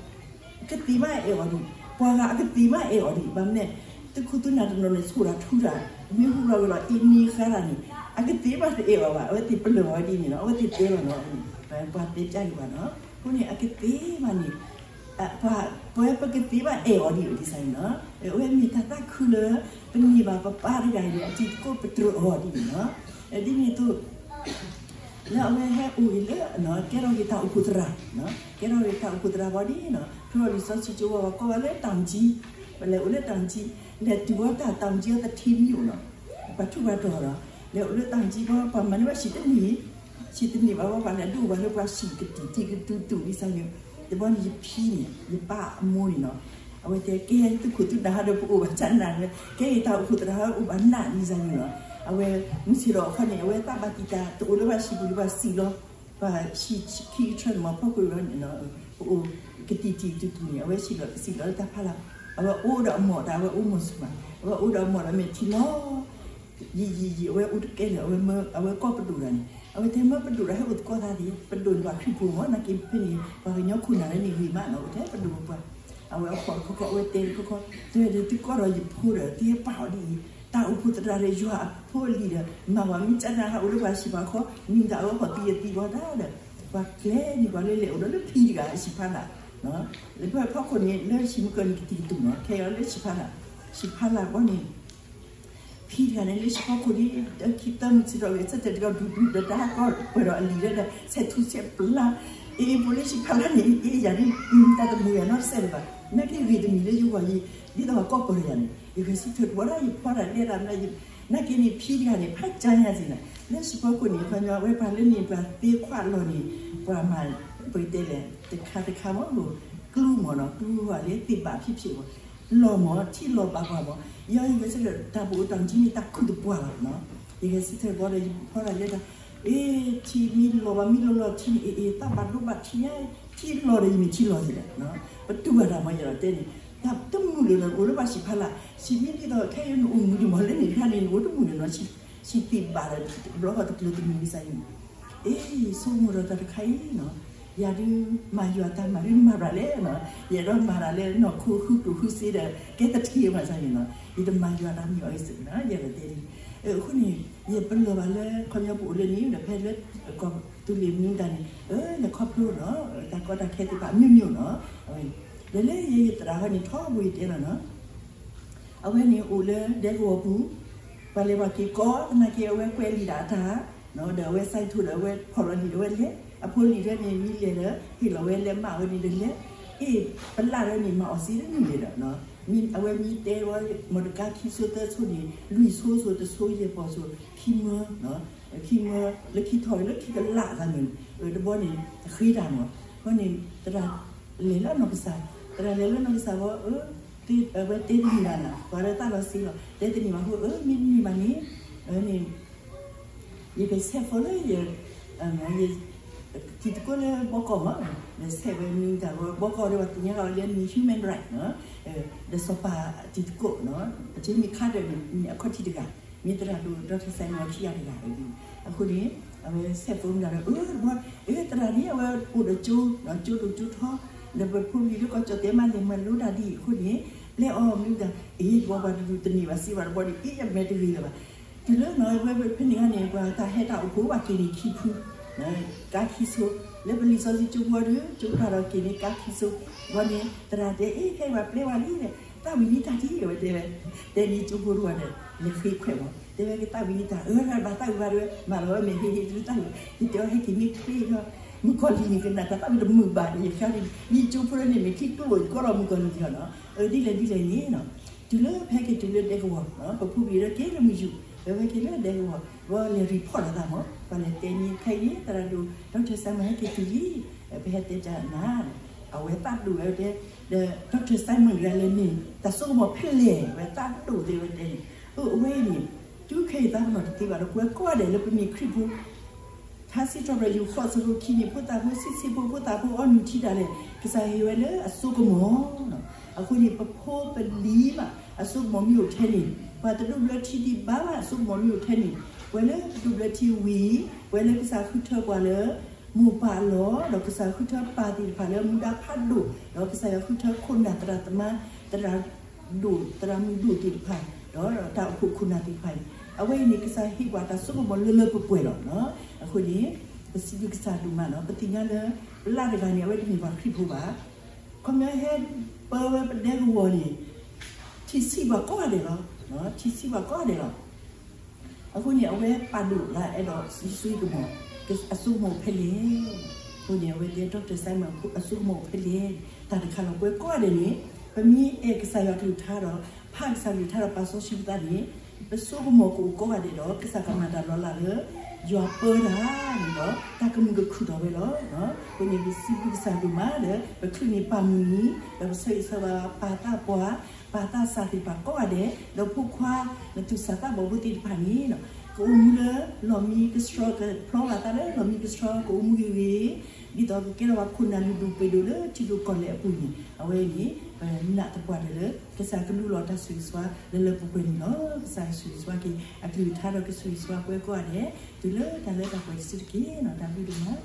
ကသ့ၣ်မးအဲၣ်အီၤဒံး ပှၤဂၤအကသ့ၣ်မးအဲၣ်အီၤဒံး ဘၣ်မနုၤလဲၣ် သုးခိၣ်သုးနၢ်တနီၤန့ၣ် ဆိၣ်တၢ်ထူတၢ် မ့ၢ်ဟူးရၤဝဲလီၤ အ့ၣ်မ့ၢ်ဃါတၢ်န့ၣ် အကသ့ၣ်မးတအဲၣ်အီၤဘၣ် အဝဲသ့ၣ်ပလၢၢ်အီၤဒ်န့ၣ်နီၤ အဝဲသ့ၣ်တဲလီၤနီၤ ပှၤတဲကၢ်က့ၤဘၣ်နီၤ အဃိန့ၣ် အကသ့ၣ်မးန့ၣ် ပှၤ ပှၤပကသ့ၣ်ဘၣ်အဲၣ်အီၤဒ်အံၤဒ်စၢ်န့ၣ်နီၤ အဝဲမ့ၢ်တၢ်သးခုလၢ ပန့ၢ်ဘၣ်ပပၢ်တဂၤအံၤန့ၣ် အတံၤသကိးပတြၢၤအီၤဒ်န့ၣ်နီၤ ဒ်န့ၣ်အသိး လၢအဝဲဟဲအိၣ်ဂ့ၤလၢ ကဲထီၣ်ဂ့ၤတၢ်အိၣ်ဖှိၣ်သရၣ်, ကဲထီၣ်ဂ့ၤတၢ်အိၣ်ဖှိၣ်သရၣ်ဘၣ်ဒ်န့ၣ်နီၤ ဖဲလီၤလံာ်စီဆှံကၠိဝဲ ပှၤကိးဝဲလၢတၢ်မၤကၠံ, ပလဲၤအိၣ်လၢတၢ်မၤကၠံ, လဲၤတုၤဝဲတၢ်တၢ်မၤကၠံအသထ့မံအိၣ်နီၤ, ပှၤထူးပှၤတီၤဒီး လဲၤအိၣ်လၢတၢ်မၤကၠံဘၣ် ပှၤမၤန့ၢ်ဘၣ်ဆံးတန့ၢ် ဆံးတန့ၢ်ဘၣ်ဝဲ ပှၤလဲၤဒိၣ်ဝဲလၢပှၤဆံးကတံာ်တံာ်ကတူၤတူၤဒ်စၢ်န့ၣ်, တဘျီန့ၣ်ယဖံန့ၣ် ယပၢ်အမိၢ်န့ၣ်နီၤ, အဝဲတဲကဲသုးခိၣ်သုးနၢ်ဟးဒီး ပအိၣ်ဘၣ်ဆၣ်နၢ်န့ၣ် ကဲအံၤတၢ်အိၣ်ဖှိၣ်သရၣ်ဟးအိၣ်ဘၣ်နၢ်ဒ်စၢ်န့ၣ်နီၤ, အဝဲမုၢ်ဆ့ၣ်ဒီးအခီန့ၣ် အဝဲသးဘၣ်တံာ်တာ် တအိၣ်လၢပှၤဆံးပူၤလၢပှၤစံးလီၤ, ပှၤဆံးခံကထၢန့ၣ်မ့ၢ်ဖီခိၣ်န့ၣ် ပအိၣ်ကတံာ်တံာ်တူၤတူၤန့ၣ် အဝဲစံးလီၤ စံးလီၤလၢတၢ်ဖးလၢ်, အဝဲအိၣ်ဒီးအမိၢ်တၢ် အဝဲအိၣ်မိၢ်ဆူၣ်မး, အဝဲအိၣ်ဒီးအမိၢ်ဒီးမ့ၢ်ထံလီၤ ယံာ်ယံာ်ယံာ် အဝဲအိၣ်တကဲလၢၤ အဝဲမၢ အဝဲကိးပဒိၣ်တဂၤန့ၣ် အဝဲတဲမၢပဒိၣ်ဒီးဟဲအိၣ်သကိးသးသ့ၣ် ပဒိၣ်န့ၣ်ပှၤခရံာ်ဖိမ့ၢ် နာ်က့ဖဲန့ၣ် ပှၤကညီခိၣ်နၢ်လၢန့ၣ်ဂ့ၤမးနီၤ အိၣ်ထဲပဒိၣ်ပှၤ အဝဲအခိၣ်တခီခီ အဝဲတဲတခီခီ တဲဝဲဒီးသုကိးဒီးယဖိဒီး သုဟဲပာ်အီၤဒ်အံၤ တၢ်အိၣ်ဖှိၣ်သရၣ်ဒီးယွၤအဖိအလံၤဒီး မၤဝဲမ့ၢ်ကနၣ်ဟးအိၣ်လၢပှၤဆံးပှၤခီ နံၤတၢ်အဝဲဟီၣ်သံယသံဘၣ်တၢ်ဒီး ပှၤကျဲန့ၣ်ပှၤလၢလဲၤအိၣ်ဒီးလၢဖံတဂၤ အဟံၣ်ဖးလၢ် လၢပှၤဖီခိၣ်န့ၣ် လၢဟံၣ်မုၢ်ကၢၢ်န့ၣ် ကတံာ်ကတူာ်နီၤ ခဲအံၤလၢဟံၣ်ဖးလၢ် ဟံၣ်ဖးလၢ်ဘီန့ၣ် ဖံတဂၤန့ၣ် လၢဟံၣ်ဖီခိၣ်န့ၣ် ခံသၢမုၢ်ဆ့ၣ်ထီၣ်ဂ့ၤ ဆၢထၢၣ်တဂၤဒူၣ်ဒူၣ်ဒီးတၢ်ဟးကီၢ်ပၢၢ်ဒီးအလံၤလၢဒီး ဆဲးထူဆဲးပျါ အ့ၣ် ဖိလၢဟံၣ်ဖးလၢ်န့ၣ် အ့ၣ် ယၤဒ် တၢ်တမုာ်ဂ့ၤနီတစဲးလၢၤဘၣ် နာ်က့ဂ့ၤတမံၤလၢယဂီၢ်ယံၤ ဒ်သိးပှၤကီၢ်ပၢၢ်ယၤန့ၣ် ယဂဲၤဆၢထၢၣ်တဘျီဒီး ယဖီတၢ်လဲတၢ်မနုၤ နာ်က့န့ၣ် ဖံတဂၤန့ၣ် ဖးကၠါညါစ့ၢ်နီၤ လၢဟံၣ်ဖီခိၣ်န့ၣ် ခီညီ အဝဲပှၤလၢန့ၣ် ပှၤသ့ခွးလီၤန့ၣ် ပှၤမၤ ပကတဲလဲၣ် တခါတခါမ့ၢ် ကျူမ့ၢ်နီၤ ကျူဟီၣ်လၢသ့ၣ်ဘၣ်ဖံးဖံးမ့ၢ် လီၤမ့ၢ် ထံလီၤဘၣ်ပှၤမ့ၢ် ယီယဂဲၤဆၢထၢၣ် တၢ်ပအိၣ်တၢ်မၤကၠံန့ၣ် တၢ်ခုၣ်တပှၢ်လီၤနီၤ ယဂဲၤဆၢထၢၣ်ဘီဒီး ယဖီတၢ်လဲတၢ် အ့ၣ် ထံမ့ၢ်လီၤဘၣ်မ့ၢ်လီၤလီၤထံန့ၣ် အ့ၣ် အ့ၣ် သးဘၣ်ဒိဘၣ်ထံညါ ထံလီၤဒီးယမ့ၢ်ထံလီၤယဲဒီး ပတူၢ်ဘၣ်တၢ်မ့ၢ်ယဒီးတဲန့ၣ် တၢ်တမုာ်လၢၤဒီး အိၣ်လၢပှၤဆံးဖးလၢ်, ဆံးမံဒ်သိး ခဲအံၤနအိၣ်မုာ်ဒံးမးလၢန့ၣ်တခါန့ၣ် နအိၣ်တမုာ်န့ၣ်နီၤ, ဆံးသံးဘၣ်ဒီး ဘျီဃီတကျၢၤတမုာ်ကစၢ်ယွၤန့ၣ်, အ့ ဆိကမိၣ်ဒီးတၢ်တခါအံၤနီၤ, ယၤဒုးမၤယွၤတၢ်မၤဒုးမၤဘၣ်လဲၣ်နီၤ, ယအဲၣ်ဒိးမၤတၢ်လၢနီၢ်ခိဃုကျိၣ်ဃုစ့ဒီး ကဲတထံၣ်မးကစၢ်ယွၤနီၤ, ယတမၤယွၤတၢ်မ့ၢ်အီၤအံၤစ့ၢ်နီၤ, ယအဲၣ်ဒိးတဲဒ်, အဃိန့ၣ် ယပလၢၢ်ဘၣ်လၢခီပညီပအိၣ်လၢန့ၣ် ဒီးဖဲလၢ ကီၢ်သူလ့ၤမနုၤတၢ်န့ၣ် အၢ လဲၤခီဖျိနီၤ တၢ်ကီတၢ်ခဲသ့ၣ်တဖၣ် မျိုးမျိုးနီၤ, လၢလၢယဲယသရၣ်ဟီန့ၣ် ထီဘိယတဲလီၤနီၤ, အဝဲန့ၣ်အိၣ်လၢဒဲကဝီၤပူၤ, ပှၤလဲၤပှၤက့ၤကိးသနာ်က့ အဝဲကွဲးလံာ်ဒၣ်အတၢ်, ဒီးအဝဲ sign ထိးဒီးအဝဲဖီၣ်လီၤလံာ်ဒီးအဝဲလဲၤ, အဖိလံာ်ဒၢန့ၣ် မ့ၢ်လဲၤဒီး ဟ့ၣ်လီၤဝဲလဲၤမးဝဲန့ၣ်ဒီးလဲၤ, အ့ၣ် ပလၢ်ဒၢန့ၣ် မၤအီၤစ့တန့ၢ်လဲၣ်ဒီး အဝဲမ့ၢ်တဲဝဲ မီၢ်တကါခံဆိသၢဆိန့ၣ် လွံၢ်ဆိဆိတဆိယဲၢ်ပီၤဆိ ခံမၢ, ခံမၢ လၢခံထီၣ်လၢခံကလးသးန့ၣ်, တဘီန့ၣ် ဃ့တၢ်မး, အဃိန့ၣ် သရၣ်လဲၤလၢနီၢ်ကစၢ်, သရၣ်လဲၤလၢနီၢ်ကစၢ်ဘီ အဝဲတဲတန့ၢ်ဘၣ်နၤ ပှၤလၢတၢ်လီၤစ့လီၤ တဲတန့ၢ်ဘၣ်အဃိ အၢ မ့တမ့ၢ်ဘၣ်န့ၣ်, န့ၣ် ယကဆဲးဖိလၢယ တံၤသကိးလၢဘီကီၢ်မး, ဒီးဆဲးဝဲမ့ၢ်တၢ်လီၤ ဘီကီၢ်ဒီးပှၤသ့ၣ်ညါလီၤလၢန့ၣ် human right ဒီးစီၤပၤတံၤသကိး, အထံမ့ၢ်ခါဒီးန့ၣ် အခီၣ်ထံးတဂၤ, မ့ၢ်သရၣ်ဒိၣ် doctor Simon ခံဂၤတဂၤအံၤ, အဃိန့ၣ် အဝဲဆဲးဖိမ့ၢ်တၢ်ဒီး အၢ တဘီ အၢ သရၣ်န့ၣ် အဝဲအိၣ်ဒီးကၠိ, ကၠိဒိၣ်ကၠိထီ, ဒီးပဖိပလံၤလၢကီၢ်ကၠီၣ်တဲာ်မးလဲၤမၤလိတၢ်ဒ်အံၤအဃိန့ၣ်, ပျဲအီၤမ့ၢ်တၢ် အ့ၣ် တဘီပှၤတဒူၣ်တန့ၢ်ဘၣ်စ့ဘၣ်တဘီဒီး အ့ၣ် အမဲာ်တဂ့ၤလၢၤဘၣ် တုၤလၢနီၤ ဝဲဖဲန့ၣ်ခါန့ၣ် ပှၤတၢ်ဟဲတၢ်အိၣ်ဖှိၣ်ဘၣ်က့ၤန့ၣ်ခံဖု, ကါခံဆိ, လၢပလံာ်စီဆှံကၠိဖိဒီး ကၠိဖးဒီးက့ၤန့ၣ်ကါခံဆိ, ဘီန့ၣ် သရၣ်တဲ အ့ၣ် ခဲအံၤပှၤပျဲဝဲလံဒီး သးဝံၣ်န့ၢ်တၢ်ထံၣ် အဝဲတဲဝဲ, တဲန့ၢ်ကၠိဖိတဝီဒီး လဲၤဃ့ခွဲးမး, တဲဝဲကသးဝံၣ်န့ၢ်တၢ် အၢ ဘၣ်သးဝံၣ်ဘၣ်တဲဝဲ မၤလီၤဝဲမဲာ်ဟ့ၣ်ဟ့ၣ်တၢ်သးဝံၣ်, ယတဲအီၤဟဲက့ၤမ့ၢ်ချ့ဒီး မုၣ်ကီၤလံၢ်န့ၣ် ကနၣ်တၢ်သးဝံၣ်တမုာ်ဘၣ်ဒီး ယဃါန့ၣ် ယကၠိဖိန့ၣ် မ့ၢ်ထံၣ်ကျိအိၣ်ယကီၢ်လီၤမုၣ်ကီၤလံၢ်ယီၤနီၤ, အၢ ဒ်လဲၣ်ဒ်လဲၣ်န့ၣ်နီၤ, တုၤလၢဖဲက့ၤတုၤလၢဒဲကဝီၤ, ပဖိပလံၤလၢက့ၤလၢမုၢ်ယူၤ, ဖဲဝဲက့ၤလၢဒဲကဝီၤ, ပှၤလဲၤ report လီၤသးမး, ပှၤလဲၤတဲန့ၣ် ခဲအံၤ သရၣ်ဒိၣ် doctor Simon ဟဲက့ၤတုၤလံ, ပဟဲတဲတၢ်နၤ, အဝဲသးဒိၣ်ဝဲတဲ, ဒီး doctor Simon တဂၤလဲၣ်န့ၣ် တၢ်စိကမီၤဖဲလဲၣ် ဝဲသးဒိၣ်သ့ဝဲတဲန့ၣ်, အၢ အဝဲအံၤန့ၣ် တုၤခဲအံၤသးပ့ၤနီၣ်တသ့ဘၣ်ဒီး ပဝဲကိးဂၤဒဲးလၢပမ့ၢ်ခရံာ်ဖိ ထါစံးထီၣ်ပတြၢၤ ယူၤဃိး အဆၢဖိခံန့ၣ် ဖိသၣ်ဖိဆံးဆံးဖိ ဖိသၣ်ဖိအီနုၢ်ထံတၢ်လဲၣ် ကစၢ်ဟ့ၣ်ဝဲလၢအစိကမီၤ, အဃိန့ၣ် ပဖိပလံၤဘၣ် အစိကမီၤမ့ၢ်အိၣ်ထဲန့ၣ်, ပှၤတဒိးဘျၢထံဒံးဘၣ်ဘၣ် အစိကမီၤမ့ၢ်အိၣ်ထဲန့ၣ်, ပှၤလၢတဒိးဘျၢထံဝံၤ ပှၤလၢကစၢ်ဃုထၢပှၤလၢ မိၢ်ပၢ်အလီၢ် ဒီးကစၢ်ဃုထၢပၢ်သ့ၣ်တဖၣ်လၢမူဒါဖးဒိၣ် ဒီးကစၢ်ယွၤဃုထၢခိၣ်နၢ်သရၣ်သမါ သရၣ်ဒိၣ် သရၣ်မုၣ်ဒိၣ်သ့ၣ်တဖၣ် ဒီးတၢ်အိၣ်ဖှိၣ်ခိၣ်နၢ်သ့ၣ်တဖၣ်အံၤ, အဝဲအံၤန့ၣ် ကစၢ်ဟ့ၣ်ပှၤတၢ်စိကမီၤလၢလၢပှဲၤပှဲၤလီၤ. အဃိန့ၣ် ပစံးဘျုးကစၢ်ဒိၣ်မးလီၤ. ပသ့ၣ်ညါလၢ ပလၢ်တဂၤန့ၣ် အဝဲတမ့ၢ်ပှၤခရံာ်ဖိဘၣ်. ခီပညီဟဲပၢဝဲပဒဲကဝီၤန့ၣ် ထံၣ်ဆံးပှၤကိးဂၤဒဲးလီၤ. ထံၣ်ဆံးပှၤကိးဂၤဒဲးလီၤ. အဃိန့ၣ် အဝဲပာ်ဒိၣ်လၢအဲၣ်ဒိးစိကမီၤ, အစိကမီၤအိၣ်ဖဲလဲၣ်. အဃိန့ၣ် အဝဲတဲ doctor Simon အစိကမီၤအိၣ်ဖဲလဲၣ်. တၢ်တခါလီၤ ပဝဲကိးဂၤဒဲးန့ၣ် ပမ့ၢ်အဲၣ်ကစၢ်ယွၤကလုၢ်ကထါဒီး ဖးကစၢ်ကလုၢ်ကထါဒီးပာ်စီဆှံပသးန့ၣ် ပစိကမီၤကအိၣ်ကိးဂၤဒဲးဒီး ကစၢ်ကမၤတၢ်လီၤလးလၢ ယွၤပၢတၢ်န့ၣ်ဒီး တၢ်ကမုာ်ကခုၣ်ထီၣ်ဝဲလီၤ. အဃိန့ၣ် ပစံးဘျုးကစၢ်ဒိၣ်မးလၢ ပချုးန့ၢ်ပၢ်မုၢ်နံၤ ဒီးပဆၢဂ့ၤဆၢဝါ ပၢ်သးပှၢ် ပၢ်သးစၢ်သ့ၣ်တဖၣ်ကိးဂၤဒဲး ဒီးဖိခွါ နသူၣ်စၢ်သးဘီၣ်ဖိသ့ၣ်တဖၣ်န့ၣ် ကအိၣ်မူလၢလီၢ်မံကဆှီ ကဖျီဘၣ်သးလၢလီၢ်မံကဆှီ ကအိၣ်မူဂ့ၤဂ့ၤ ဒ်သိးကကဲထီၣ်ဘၣ်ခိၣ်နၢ်လုၢ်ဒိၣ်ပှ့ၤဒိၣ်လၢထံဒိၣ်ကီၢ်လဲၢ်အပူၤန့ၣ် အဝဲအံၤန့ၣ် ပနာ်သပှၢ်တၢၢ်လၢ ကစၢ်ကလူလီၤတၢ်ဆိၣ်ဂ့ၤဆိၣ်ဝါလၢလၢပှဲၤပှဲၤန့ၣ်လီၤ. ကစၢ်ဆိၣ်ဂ့ၤဆိၣ်ဝါက့ၤ အကလုၢ်ကထါဒီးကဆိၣ်ဂ့ၤဆိၣ်ဝါပဝဲကိးဂၤဒဲး တုၤလၢတၢ်လၢတၢ်ပှဲၤတစုတက့ၢ်. တၢ်ဘျုးဒိၣ်မး.